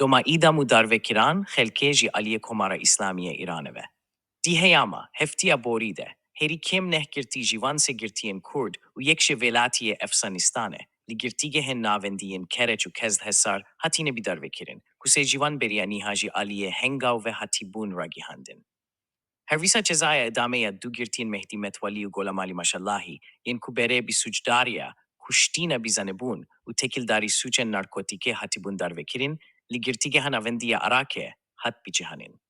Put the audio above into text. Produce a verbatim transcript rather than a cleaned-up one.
Doma îdam û darvekiran xelkê ji aliyê Komara Îslamî yê Îranê ve. Di heyama heftiya borî de herî kêm neh girtî ji van sê girtiyên Kurd û yek ji welatiyê Efxanistanê li girtîgehên navendî yên Kereç û Kezdhesar hatine bidarvekirin, ku sê ji van beriya niha ji aliyê Hengaw ve hatibûn ragihandin. Her wisa cezaya îdamê ya du girtiyên Mehdî Metwalî û Golam Alî Maşalahî yên ku berê bi sûcdariya kuştina bizanebûn û têkildarî sûcên narkotîkê hatibûn darvekirin, li girtîgeha navendî ya Iraqê hat bicihanîn.